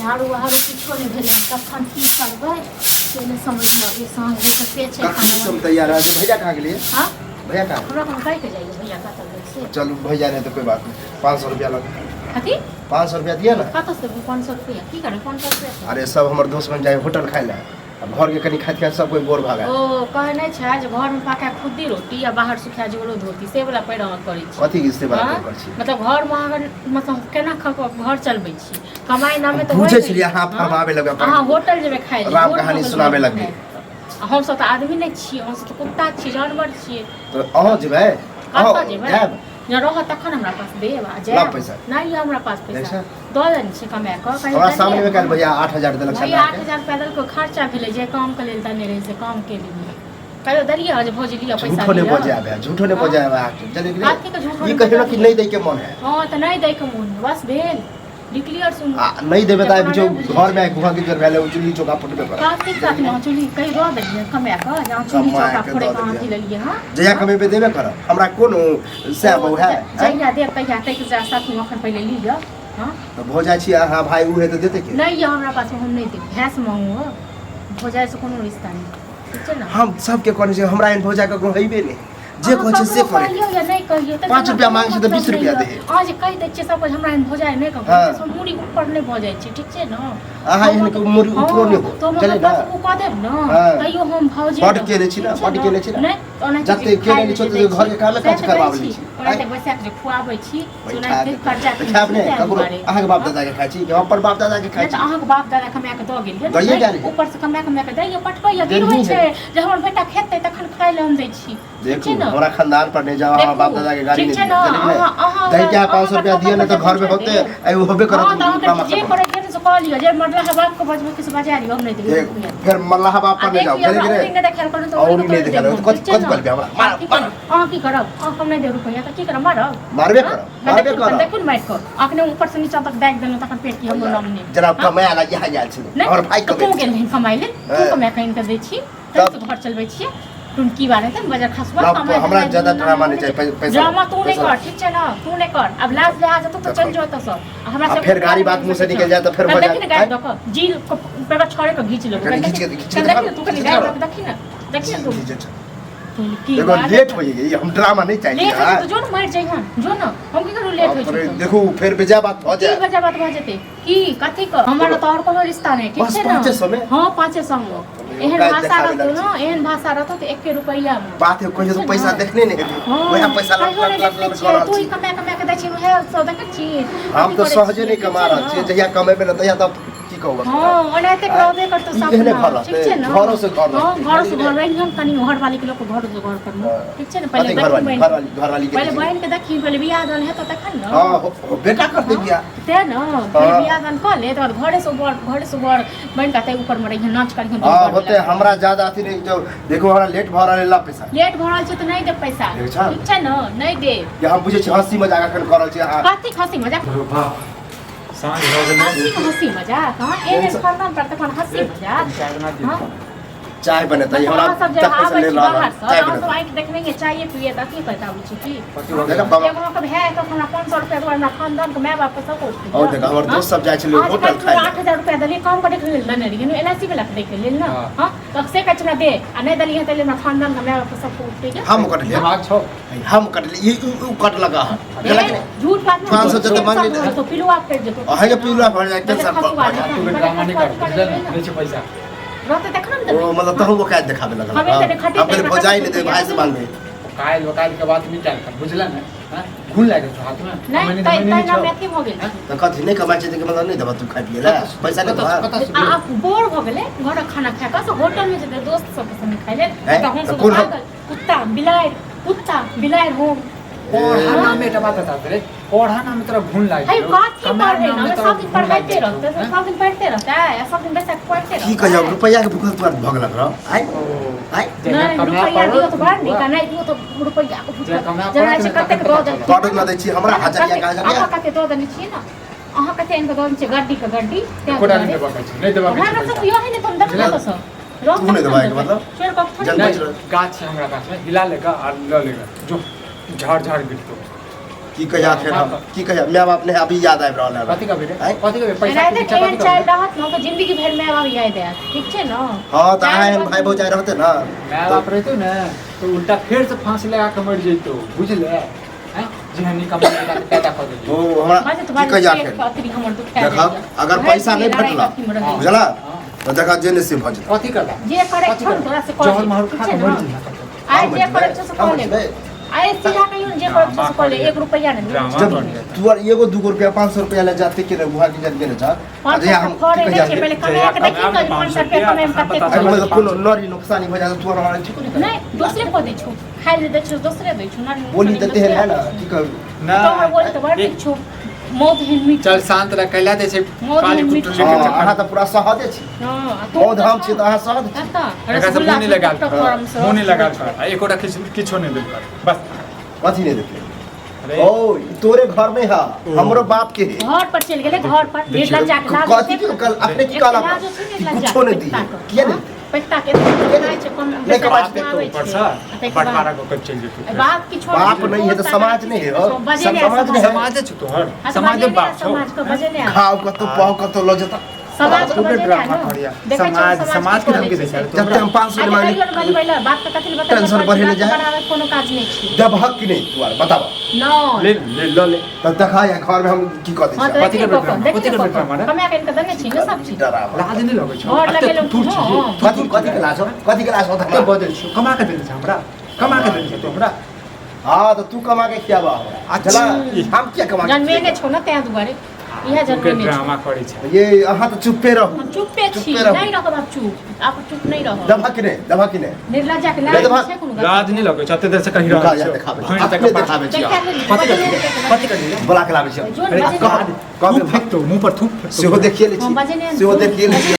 झाड़ू बहारू किछो नहि भेलै हन। कखन की करबै से नहि समझमे अबैए। साँझ होइके से छै। कखन खाना से हम तैयार है भैया कहाँ गेलिए? हाँ। भैया कहाँ? हमरा कोनो कहि के जाइए भैया कतऽ गेल से। चलू, भैया नहीं तो कोई बात नहीं, 500 रुपया लग। कथी? 500 रुपया दिया ना। कतऽ से 500 रुपया? की करबै 500 रुपया से? अरे सब हमर दोस्त बन जाए होटल खाए ला, अब घर के कनी खाइत खाइत सब कोई बोर भागा। ओ कहै नहि छै जे घरमे पका खुद्दी रोटी आ बाहर सुखा जोरो धोती, से वला पैर अहाँ करै छी। कथी के से बात हाँ? कर छी? मतलब घरमे अहाँ मतलब केना खा कऽ घर चलबै छी? कमाइ नामे तऽ बुझै होइ छलियै अहाँ फरमाबे लगबै अपन। अहाँ होटल जेबै खाइ लए, राम बोर कहानी भऽ गेल सुनाबे घरमे लगबै। खाइ। आ हमसब तऽ आदमी नहि छियै, हमसब तऽ कुत्ता छियै, जानवर छियै। तऽ अहाँ जेबै? अहाँ कतऽ जेबै? जायब? जँ रहत तखन हमरा पास देब आ लाउ जायब। पैसा। नहि यऽ हमरा पास पैसा। पैसा? दऽ देने छियै कमा कऽ कहियो। हमरा देलियै? सामने में काल्हि भैया 8000 देलक। भैया सरकार के 8000 पैदल के खर्चा भेलै, जे काम के लेल देने रहै से काम के लिए। कहियो देलियै हँ जे भौजी लिअ पैसा? झूठो नहीं लिअ। बजे आबे, झूठो नहीं बजे आबे अहाँके जल्दी। कथी के झूठो ई नहि कहियो ना कि बजाबे? नहीं दै के मन है। हँ तऽ नहि दै के मोन है, बस भेल डिक्लियर। सुनू। आ नहीं देबे तऽ जखन बुझियौ नहि बुझै घर में गुहा के जर भेलै, ओ चुल्ही चौका फुटबे करत। कथी कथी अहाँ चूल्ही कहि दऽ देलियै कमा कऽ जे अहाँ चूल्ही कमा चौका के फोड़े दऽ कऽ अहाँ देलियै। अथी लेलियै हँ? जहिया कमेबै देबे करब, हमरा कोनो सएह बहु है। जहिया देब तहिया ताकि जा साथी अखन पहिले लिअ। हँ तऽ भऽ जाइ छी अहाँ भाय, ओ है तऽ देतै के? नहि यऽ हमरा पास, हम नहि देब। भैंस मांगू हो, भौजाइ से कोनो रिश्ता नहि, ठीक छै ने? हम सबके कहने छी, हमरा एहन भौजाइ ककरो हेबे नहि जे अहाँ कहै छै से ककरो करे। कहियौ या नहि कहियौ तऽ 5 हमरा रुपया कोनो मांगै छै तऽ मतलब 20 रुपया नहि दे। यऽ। अहाँ जे कहि दै छियै सब कुछ, हमरा एहन भौजाइ नहि ककरो, हाँ। से मूड़ी ऊपर नहि भऽ जाइ छै, ठीक छै ने? अहाँ एहन के मूड़ी ऊपरो नहि हो, तऽ हम चलै ना? दस गो कऽ देब ने। हाँ। तैयो हम भौजी बड्ड रहब, केने छी ने, ठीक छै बड्ड केने छी ने। नहि तऽ ओनाहिते जते जे केने खाइ छी लए ओते जे दै घरके छी, कामे सएह काज तऽ करबाबै दै छी। छी। ओनाहिते बैसा कऽ जे खुआबै छी, बैठा ओनाहिते के कर्जा तऽ खायब नहि ककरो? अहाँके बाप दादा के खाइ छी कि हम अपन बाप दादा के खाइ नहि छी? तऽ अहाँके बाप दादा कमा कऽ दऽ गेल दैये गेल। ऊपर से कमा कमा कऽ दैये, पठबैया, देनही गिरबै है। छै जे हमर बेटा खेतै तखन खाइ लए हम दै छी। ठीक देखू छै ने? हमरा खानदान पर नहीं जाओ, हमरा बाप देखू, दादा के गाड़ी ठीक नहीं छै दियौ, ने? बुझलियै कि नहि? अहाँ दै के 500 रुपया दिअ, नहि तऽ घर में होते ऐ होबे करत। हँ तऽ अहाँके मामा जे खतम। करै के से कऽ लिअ, जे मरलाहा बाप के बजबै के से बजा लिअ, हम नहि देबै देख रुपैआ। फेर मल्लाह बाप आ पर नहीं देख जाओ, लिअ, बुझलियै हमरा कि औरी नहि? नहि देखायल करू तऽ औरी औरी नहि देखायल देब करू, हम, कथी ठीक छै कथी ने? कहलबै हमरा? मारब, अहाँ की करब? मारब। अहाँ की करब? अहाँ हम नहि देब रुपैआ तऽ की करब? मारब? मारबे हँ? करब, मारबे देखू करब। देखू ने मारि कऽ अखने ऊपर से नीचा तक दागि देलहुँ तखन पेट की हमरो नाम नहि। जेना कमाए ला इएह आयल छलै नहि हमर भाय तऽ कमेने तू छै। गेल रही कमाइ लेल? तू हँ। कमा कऽ आनि कऽ दै छी तब? तब घर चलबै छियै। टुनकी बार हेतै ने बजर खसुआ ना, कमाइ हमरा धमाइ ज्यादा दुनू ड्रामा नाम नहि चाही, पैसा ड्रामा तू नहि पैसा कर, ठीक छै ने? तू नहि कर। आब लाज लिहाज हेतौ तऽ चलि जो एतऽसँ। आ हमरा आ सबके फेर गाड़ी बात मुँह से निकलि जाय तऽ फेर भऽ देखी ने जायत। गाड़ी दऽ कऽ जी पेपर छड़े कऽ घीच लेबौ। कनि कनि घीच के देखी ने तू, कनि घीच के गाड़ी दऽ कऽ देखी ने, देखी ने तू। घीच। टुनकी देखो बार लेट हो गई, हम ड्रामा नहीं चाहिए। लेट होइ छै तऽ जो ने मरि जइहन, जो ने। हम की करू लेट होइ छै तऽ? देखू फेर बेजा बात भऽ की जाए। वजह बात भऽ जेतै? की कथी के? हमर तऽ आओर कोनो रिश्ता नहि, ठीक बस छै ने? 500 में? हँ, 500 में। एहन काल्हि भाषा देखाबे रहतौ लगै ने, एहन भाषा रहतौ तऽ एके रुपैआ मे बात है, कहियो तो पैसा देखने नहीं हेतै। हँ, वएह पैसा लट कहियो लट नहि लट देखने लट छियै। कऽ रहल तू ही छी। कमा कमा कऽ दै छी, उएह सब देखै छी। हम अथी तऽ करै सहजे छियै, नहि ठीक कमा छै रहल ने? छियै, जहिया कमेबै ने तहिया तऽ की कहू। हँ, ओनाहिते रहबे करतौ ई सब। एहने घर रहतै, ठीक छै ने? घरो से घर हँ, रहतै। घरो से घर रहिहन। कनि घरवाली के लोक घरो से घर करनो, हँ। ठीक छै ने? पहिले कथी देखी घरवाली? बहिन घरवाली, घरवाली के पहिले देखी। बहिन के देखी, पहिले बियाह दान हेतौ तखन ने। हँ, बेटा करतै बियाह। तें ने पहिले हँ। बियाह दान कऽ ले, तकर बाद घरे से ऊपर, घरे से ऊपर बनि कऽ ताहि ऊपर मे रहिहन, नाच करिहन। हँ होते, हमरा ज्यादा अथी नहीं जो देखो, हमरा लेट भऽ रहल है, ला पैसा। लेट भऽ रहल छै तऽ नहि देब पैसा। देखै छह? ठीक छै ने? नहि देब। जे हम बुझै छी हँसी मजाक एखन कऽ रहल छी अहाँ। कथी हँसी मजाक? अरे बाप, साँझ भऽ गेलै। हँसी हँसी मजाक? हँ, एहन खानदान पर तखन हँसी मजाक? चाय बना दियौ। हँ। चाय बनेतै मतलब हमरा? अहाँ सब जे तक पैसा आबै ले छी रहल बाहरसँ चाय अहाँ सब बनेतै। आँखि देखने चाये पिए तऽ अथी करैत आबै छी की? कथी भऽ देखा गेलै? बाबा। एगो अहाँके भाय तऽ हमरा 500 रुपया दुआरे हमरा खानदान के माय बाप के सब कुछ। और देखा, हमर दोस्त सब जाइ छलै होटल खाइ लए। 8000 रुपया देलियै काम करे के लेल देने रहियै एल I C वला के दैके लेल ने। हाँ। हँ तऽ से कहै छै हमरा दे आ नहि देलियै तऽ हमरा खानदान के माय बाप के सब कुछ उठै। हम कटलियै? दिमाग छौ? हम कटलियै, ई उ कटलक अहाँ गेलक कि नहि? झूठ बात नहीं। 500 जते मांगली टेंशन तो पिलुआ फेर जेतो। अहाँके पिलुआ भऽ जाय, टेंशन भऽ जाय। तू ड्रामा नहि कर, बुझल ने? नहि छै पैसा। रहते तखन ने ओ देबै। मतलब तहु वो काज देखाबे लगल। हमे तऽ देखते। हम कहलियै भौजाई नहि देबै, भाय से मांगबै। काल्हि वकाल्हि के बात निकाल कर, बुझल ने? हाँ? घुन लागि गेल छौ हाथमे? नहि कमेने तै धमेने तै नहि नाम छौ? अथी भऽ गेल। हाँ? तऽ कथी नहि कमाइ छै तऽ मतलब नहि देबऽ तू खाइ पियै लए पैसा नहि कतऽ देबऽ? कतऽ से आ आब बोर भऽ गेलै घरक खाना खा कऽ, से होटल मे जेतै दोस्त सबके संगे खाइ लेल। हैं? तऽ हम तऽ सब कोन पागल कुत्ता बिलाड़ि, कुत्ता बिलाड़ि हम। पढ़ा नाम एकटा बात बता दे रे, पढ़ा नाम तोरा घुन लागि हे गेलौ। कथी कमाए पढ़ै नाममे ने तोरा सब दिन घुन लागि पढ़ाइते गेलौ, रहतै? हैं? सब दिन पढ़ते रहतै आ सब दिन बैसा कऽ पढ़ते की रहतै? कहियो रुपैआ के भूखल तोरा भऽ गेलक रह आइ ओ, आइ। जहिया नहि कमाए रुपैआ दियौ तऽ पड़त बड़ नीक आ नहि दियौ तऽ रुपैआ के जहिया भूखल कमाए जेना पड़त छै ने कतेक तखन दऽ पता देलखिन। चलत। बड न दै छी हमरा हजरिया के हजरिया। अहाँ कते दऽ देने छियै ने? अहाँ कते आनि कऽ दऽ देने छियै गड्डी के गड्डी तें एकोटा नहि दुआरे। देबऽ के छै, नहि देबऽ के हमरा छै सब पैसा। यही नहि तऽ हम देबै कतऽसँ? रह तू नहि तखन देबा ने एहिके देबै। मतलब? छोड़ि कऽ थोड़े जन देबै। बचि नहि, गाछ छै हमरा गाछमे, हिला लेगा आ लऽ लेगा, जो झाड़ झाड़ गिरतो। की कहिया फेर हम की कहिया माय बाप नहीं अभी याद आबि रहल है कथी कहबे रे आँय? कथी कहबे पैसा के एनाहिते पीछा एहन कथी चालि कहबे रहत ने तऽ जिंदगी भरि माय बाप याद आयत ठीक छै ने हाँ तऽ अहाँ एहन भाई भौजाइ रहते ने माय बाप रहितो ने तो उल्टा फेर से फांसी लगा के मर जइतो बुझले हैं जेहन कमाई लगा के पैदा कर देलियो ओ हमरा बाजे की तुम्हारे कहिया पेट फेर के अथी हमर दुखाय देखब जाइए। अगर भरि पैसा दिन नहीं लड़ाइ भेटला अथीमे रहै। बुझला हाँ। तऽ देखा जे ने से भऽ जेतै कथी करला जे करै कथी छौ ने करला? तोरा से कऽ जहर ले, महर ठीक खा छै के ने? मर जइहा आइ जे करै छौ से कऽ ले आइ सीधा कहियो ने जे करै छौ से कऽ ले एक रुपैआ नहि ड्रामा जब करिया। तू आर एगो दूगो रुपया 500 रुपया ले जाते के रे बुआ के जात गेले जा पाँच जहिया सौ हम फड़े की नहि कहिया छै पहिले जहिया कमाए के देखी कमाएब ने ने 500 रुपया कमाएमे तखन कतेक पता अरे चलत। मतलब कोनो लड़ी नुकसानी हो जाए तू आर हमरा ठीक नहीं नहि दोसरे कऽ दै छौ खाइ लए दै छौ दोसरे दै छौ ना बोली तऽ तेहन है ना की कहू तोहर बोली तऽ बड़ नीक छौ मौत एहन मीठ चल शांत रह कैला दे छै मौत काली मीठ कुटुर छै। लेके हाँ, चक्कर अहाँ तऽ पूरा सहदे छी हँ आ तू मौध हम छी तऽ अहाँ सहद छी कतऽ एकरा से रसगुल्ला मुँह नहि लगायल टक कर। गरम से मुँह नहि लगायल कर आ एकोटा किछु किछो नहि देल कर बस कथी नहि देते अरे ओ ई तोरे घर नहीं है हमरो बाप के है घर पर चलि गेलै घर पर देखियौ। निर्लज्जा के लाज कथी के कल अपने की कहला लाज छै कि निर्लज्जा कुछो नहीं दिए किया नहीं पैसा के खाइ छै कम नहि कमाइ बाप छै तो ऊपर से बंटवारा कऽ के चलि जेतौ बाप की छोड़ बाप नहीं है तो समाज नहीं है हो। बजे नहीं समाज नहीं है। समाजे छौ तोहर समाजे बाप छौ समाज के बजे नहीं खाओ कतो पाओ कतो लऽ जेता समाज के तू बजे ड्रामा नहीं करिया देखै छौ समाज समाज के की धमकी दै करै छै छै। जब तक हम 500 आइ मांगे कहियो ने बजबै लए, बाप के कथी लए बतेबै, टेंशन बढ़े ने जाए। बनाबै के कोनो काज नहि छै देबहक कि नहीं तू आर बताब नहि ले ले लऽ ले तब देखा या घर में हम की कऽ दै हाँ छियै तऽ कथी देखिए करबै कऽ ड्रामा? देखिए कथी करबै ड्रामा रे? कमाए कऽ देने छी ने सब चीज डरावा लाज नहि लगै छौ घर लगेलहुँ तू हँ। कथी कथी के लाज हो कथी के लाज हो कते बजै छौ कमा के देने छै हमरा कमा के देने छै तू हमरा हाँ तो तू कमा के खियाबा हमरा अच्छा। चला हम किया कमा के जनमेने छौ ने तें दुआरे इएह तू के जनमेने छौ ड्रामा करै छै ये अहाँ तो चुप्पे रहू हम चुप्पे छी चुप्पे रहू। नहि रहब आब चुप आब चुप नहि रहब दबा कि नहीं दबा कि नहीं निर्लज्जा के नहि लाज देबहक। छै कोनो गप? लाज नहि लगै छै अते देर से कहि रुका रहल जा छौ देखाबै छी भरि तक अपने देखाबै छी देखा लेली, कथी बजेने करी कथी करी बोला के लाबै छी जो ने अरे बजेने कहब थूक फेकतौ मुँह पर थूक फेकतौ सेहो देखिए लै हम बजेने छी सेहो देखिए लै छी।